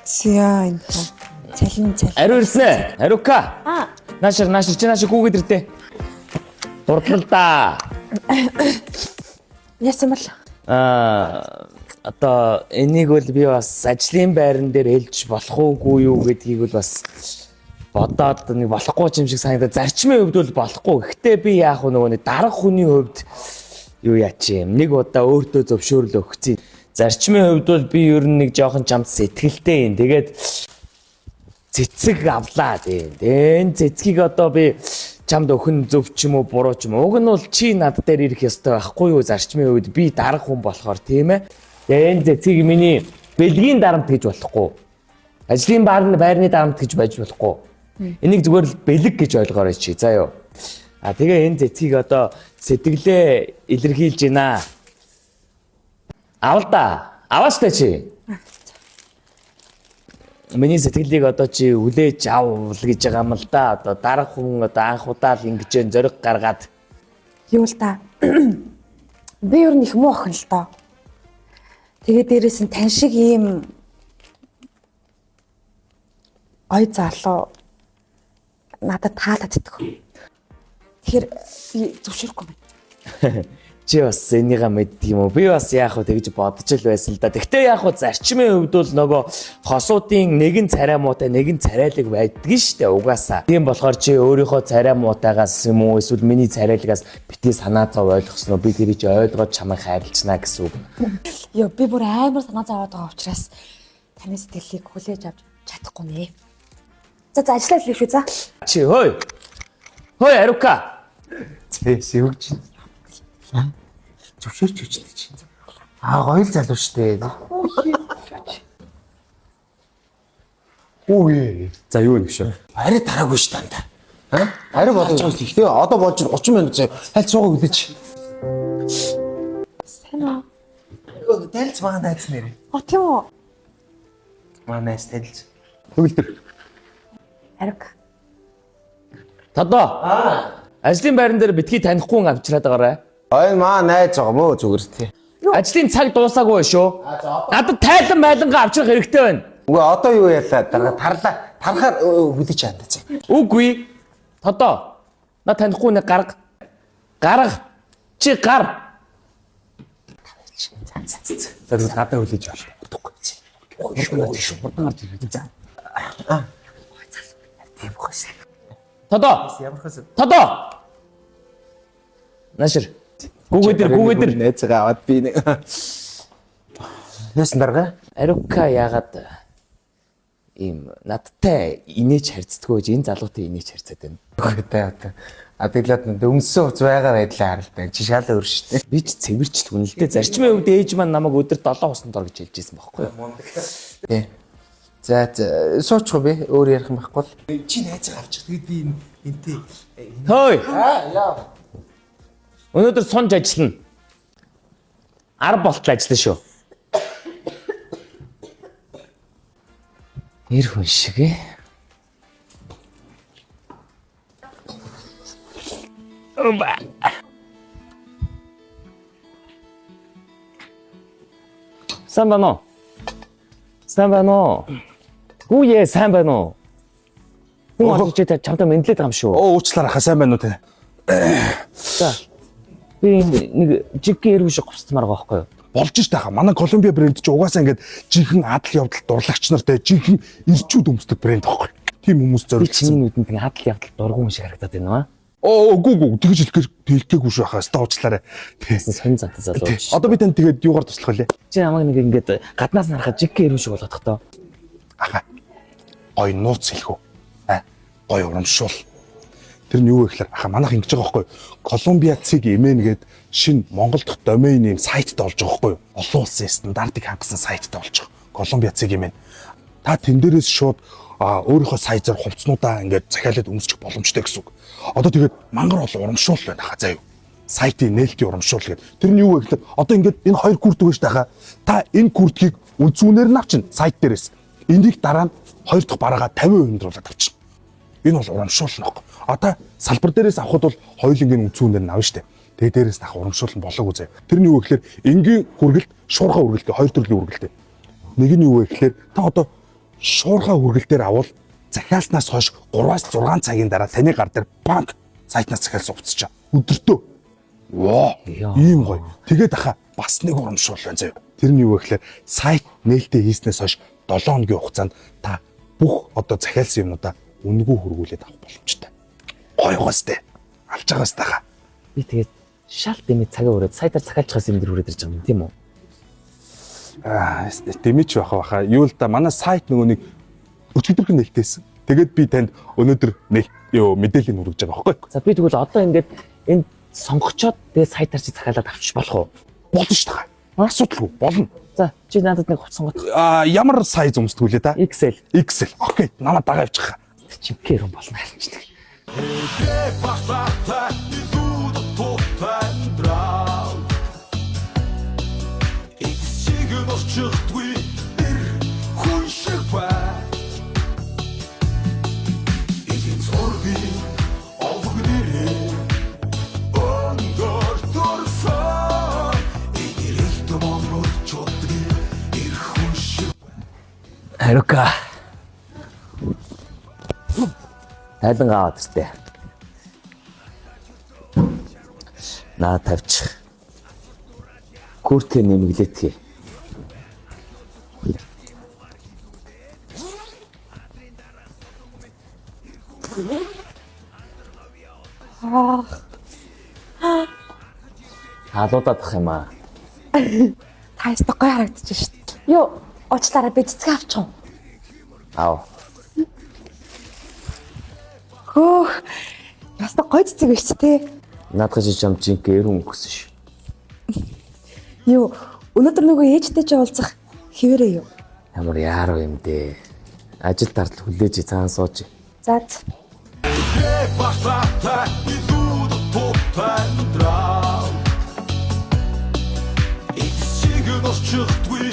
Зя энэ. Цалин цалин. Ариу ирсэн ээ. Ариука. Аа. Наашир наашир чи наашир гүүгээд ирдэ. Дурдлал да. Яасан бол? Аа, одоо энийг бол би бас ажлын байран дээр хэлж болох уугүй юу гэдгийг бол бас бодоод нэг болохгүй юм шиг санагдаад, зарчмын хувьд бол болохгүй. Гэхдээ би яах вэ, нөгөө нэг дарга хүний хувьд юу яач юм. Нэг удаа өөртөө зөвшөөрөл өгсөн. Зарчмын хувьд бол би ер нь нэг жоохон чамд сэтгэлтэй юм. Тэгээд цэцэг авлаа тийм. Энэ цэцгийг одоо би чамд өхөн зөв ч юм уу буруу ч юм уу. Уг нь бол чи над дээр ирэх ёстой байхгүй юу? Зарчмын хувьд би дарга хүн болохоор тийм ээ. Тэгээ энэ цэцгийг миний бэлгийн дарамт гэж болохгүй. Ажлын байрны дарамт гэж байж болохгүй. Энийг зүгээр л бэлэг гэж ойлгоорой чи. За юу. А тэгээ энэ цэцгийг одоо сэтгэлээ илэрхийлж байна. Авал да. Аваач та чи. Миний сэтгэлийг одоо чи хүлээж авал гэж байгаа юм л да. Одоо дарга хүн одоо анх удаа л ингэж энэ зориг гаргаад Юу л та. Би ер нь их муу охин л доо. Тэгээ дээрэс нь тань шиг ийм ой залуу надад таалагддаг. Тэгэхээр би зөвшөөрөхгүй байна. Чи бас энийгээ мэддэг юм уу? Би бас яах вэ тэгж бодож л байсан л да. Тэгтээ яах вэ, зарчмын хувьд бол нөгөө хосуудын нэгэн царай муутай, нэгэн царайлаг байдаг нь штэ угаасаа. Тийм болохоор чи өөрийнхөө царай муутайгаас юм уу эсвэл миний царайлагаас битгий санаа зов ойлгосноо, би тэрийг чи ойлгоод чамайг хайрлцнаа гэсэн үг. Йоо, би бүр амар санаа зовоод байгаа учраас таны сэтгэлийг хүлээж авч чадахгүй нэ. За за, ажиллаа л шүү за. Чи хөөе. Хөөе, Арука. Зээс юу гэж. Зөвшөөрч өчлөө чи. Аа, гоё л залуу штэ. Үгүй. За, юу вэ гүшөө? Арай тараагүй ш дандаа. Аа? Арай бодож байгаа юм. Тэгээ одоо болж 30 минут заяа. Хальт суугаа хүлээч. Сайн уу? Танилц, маа найз нэрээ. О, тийм үү? Маа найз танилц. Төгөлдөр. Арук. Тодоо. Ажлын байран дээр битгий танихгүй хүн авчираад байгаарай. Ой, маа найз байгаа мó зүгээр тий. Ажлын цаг дуусаагүй шүү. Надад тайлан майлангаа авчрах хэрэгтэй байна. Үгүй, одоо юу ялаа дараа тарлаа. Тарахаар хүлээч андаа заяа. Үгүй. Тодоо. На танихгүй нэг гарга. Гарга. Чи гар. За, тэгвэл гадаа хүлээж авах. Удахгүй. Хурдан гарч ирэх. За. Тийм хөөс. Тодоо. Ямар хөөс. Тодоо. Наашир. Гүүгээд ир, гүүгээд ир. Найзгаа аваад би нэг. Яасан дарга? Арука яагаад ийм надтай инээж харьцдаггүй гэж энэ залуутай инээж харьцаад байна. Үгүй та одоо. А тэглээд нүд өмссөн хувц байгаа байдлаа харалтай. Чи шал өөр штэ. Би ч цэвэрчлэг үнэ л дээ. Зарчмын хувьд ээж маань намайг өдөр 7 усанд ор гэж хэлж байсан байхгүй юу? Тий. За за, суучих уу, би өөр ярих юм байхгүй л. Чи найзгаа авчих. Тэгэд би энтэй. Хөөе. Аа яа. Өнөөдөр сунж ажиллана. 10 болтол ажиллана шүү. Нэр хүн шиг ээ. Умба. Сайн байна уу? Сайн байна уу? Гүйе, сайн байна уу? Хүн олж чи чамтай мэдлээд байгаа юм шүү. Оо, уучлаарай хаа, сайн байна уу те? За. Би нэг жиггийн эргүү шиг говцмаар байгаа байхгүй юу? Болж штэ хаа. Манай Колумбиа брэнд чи угаасаа ингээд жинхэнэ адал явдал дурлагч нар те, жинхэнэ ирчүүд өмсдөг брэнд байхгүй. Тийм хүмүүс Би зориулсан. чиний нүдэнд нэг адал явдал дургу юм шиг харагдаад байна аа. Оо, үгүй үгүй, тэгж хэлэхээр хэлгээгүй шүү хаа. Өстө уучлаарай. Тий. Сонь зантай залуу. Тий. Одоо би танд тэгээд юугаар туслах вүлээ? Чи намайг нэг ингээд гаднаас нь харахад жиггийн эргүү шиг болгох тоо. Аха. Гой нууц хэлэх үү? Аа. Гой урамшуул. Тэр нь юу вэ гэхээр аха, манайх ингэж байгаа байхгүй юу? Колумбиа цэг MN гээд шинэ Монгол дахь домен юм сайттай болж байгаа байхгүй юу? Олон улсын стандартыг хангасан сайттай болж байгаа. Колумбиа цэг MN. Та тэн дээрээс шууд өөрийнхөө сайзаар хувцснуудаа ингээд захиалаад өмсчих боломжтой гэсэн үг. Одоо тэгээд мангар олон урамшуул байна хаа заа юу. Сайтын нээлтийн урамшуул гэдэг. Тэр нь юу вэ гэхээр одоо ингээд энэ хоёр күрт өгөн штэ хаа. Та энэ күртгийг үнцүүнээр нь авчин сайт дээрээс. Энийг дараа нь хоёр дахь бараагаа 50% өндөрлөд авчин. Энэ бол урамшуул нөх. Одоо салбар дээрээс авахд бол хоёулангийн үнцүүнээр нь авна штэ. Тэгээ дээрээс нь авах урамшуул нь болоогүй заяа. Тэр нь юу вэ гэхээр энгийн хүргэлт, шуурхай хүргэлт, хоёр төрлийн хүргэлт. Нэг нь юу вэ гэхээр та одоо Шуурхай хүргэл дээр авал захиалснаас хойш 3-6 цагийн дараа таны гар дээр банк сайтнаас захиалсан утасчаа. Өдөртөө. Воо. Ийм гоё. Тэгээд аха бас нэг урамшуул байна заяа. Тэр нь юу вэ гэхээр сайт нээлттэй хийснээс хойш 7 хоногийн хугацаанд та бүх одоо захиалсан юмнуудаа үнэгүй хөргүүлээд авах боломжтой. Гоё гоостэй. Алж байгаа сте хаа. Би тэгээд шал дэмий цагаа өрөөд сайтар захиалчихсан юм дээр хүрээд ирж байгаа юм тийм үү? Аа, дэмич байх баха. Юу л да манай сайт нөгөө нэг өчигдөрхөн нээлттэйсэн. Тэгээд би танд өнөөдөр нээлт ёо мэдээлэл хүргэж байгаа байхгүй юу? За би тэгвэл одоо ингээд энд сонгочоод тэгээд сайтар чи захиалаад авчиж болох уу? Болно шүү дээ. Асуудалгүй болно. За чи надад нэг хувцас сонгох. Аа, ямар size өмсдөг лээ та? XL. XL. Окей, намайг дагаа явчих. Чимхэр юм болно харин ч. Бахлаатай илүү дутуутай амьдрал Эцсийг нь орчихдгүй эр хүн шиг бай. Эдийн зургийн овог нэрээ өндөр төрсөн. Эдэрэлт монголчуудын эр хүн шиг. Харука. Тайлан аваад иртээ. Наа тавьчих. Күртэ нэмэглэтгий. Халуудах юм аа. Та яста гоё харагдчих шүү дээ. Юу, уучлаарай би цэцэг авчих юм. Аав. Хөөх. Яста гоё цэцэг биш те. Наадах чи чам жинхэнэ эрүүн өгсөн шүү. Юу, өнөөдөр нөгөө ээжтэй чи уулзах хэвээрээ юу? Ямар яарав юм дээ. Ажил тартал хүлээж цаан сууж. За. За. Бахлаатай илүү дутуутай амьдрал Эцсийг нь орчихдгүй.